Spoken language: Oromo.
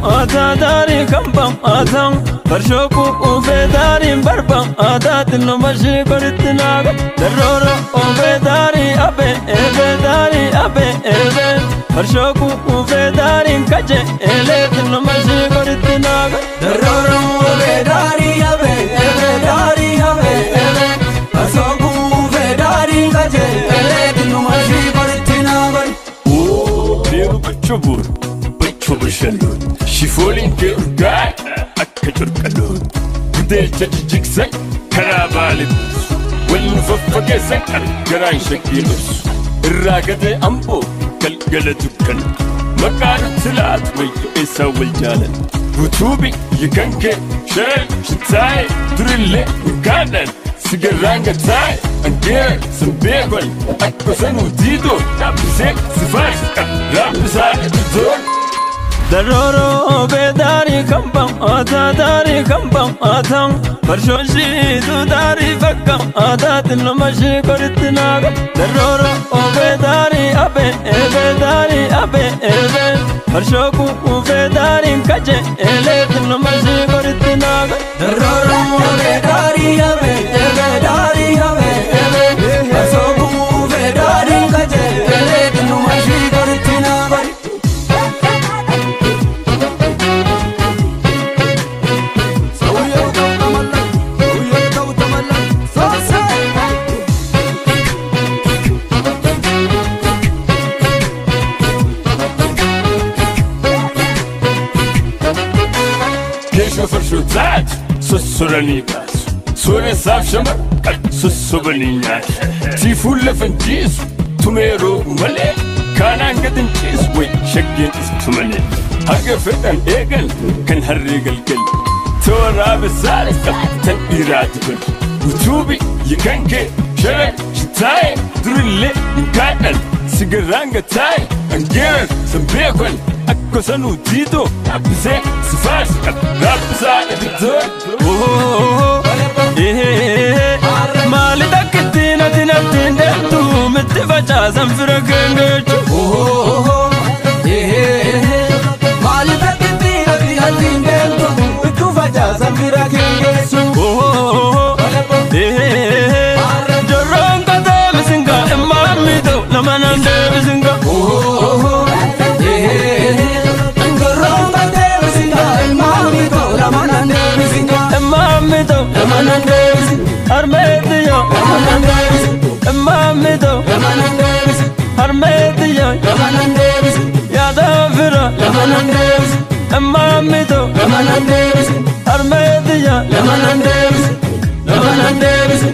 Aadaa kan ba'aatan farshooku ufee daariin barba aadaa xinnoo mashii koritti naaga darroora ufee daarii abee eebee daarii abee eebee farshooku ufee daariin kaje eelee xinnoo mashii koritti naaga darroora ufee daarii abee eebee daarii abee eebee farshooku ufee daariin kaje eelee xinnoo mashii koritti naaga. Deemu gochuu Bashannun shifooliin kee urgaa akka corqaloon gudeelcha jijjigsan karaa baale buusu wal nu faffageessan garaan shakkii dhibsu irraa gadee amboo galgala dukkana maqaa nutti laatu wayyo eessaa wal jaalan guutuu biyyi kan kee sharan shitaa'e durillee urgaadhaan sigarraan gataa'e angeera san beekon akka sanuu diidoo dhaabbisee sifaarsa raabbisaa dhibdoon. Darroora beedaarii kan ba'aata daarii kan ba'aatan farshooshiitu daarii bakka aadaa xinnoo mashii koritti naaga darroora beedaarii abee eebee daarii abee eebee farshooku ufee daariin kaje eelee xinnoo mashii koritti naaga darroora beedaarii abee eebee daarii abee eebee farshooku ufee daariin kaje eelee xinnoo mashii koritti naaga. Keeshoo farshoo taatu sossoranii baasu. Sooressaaf shamara sossobanii nyaatu. Tiifuun lafa hin ciisu tumee roobu malee kaanaan gad hin ciisu wayi shaggeen istu malee. Haga fedhan eegan kan harree galgal. Toora bisaare tan dhiiraatu bal. Utuu biyyi kan kee sharan shitaa'e durillee hin kaadhan sigarraan gataa'e angeeran san beekon akka sanuu diidoo dhaabbisee sifaarsa raabbisaa dhibdoon. Maali takkitti natti natti deemtu mitti facaasan fira keengeechu. Maali takkitti natti natti deemtu mitti facaasan fira keengeessu. Jorroon katee misinga immaammi ta'u lama nan deebisinga. Jorroon katee misinga immaammi ta'u lama nan deebisinga. Immaammi ta'u lama nan deebisin. Harmeetiyo lama nan deebisin. Immaammi ta'u lama nan deebisin. Harmeetiyo lama nan deebisin. Yaada fira lama nan deebisin. Immaammi ta'u lama nan deebisin. Harmeetiyo lama nan deebisin. Lama nan deebisin.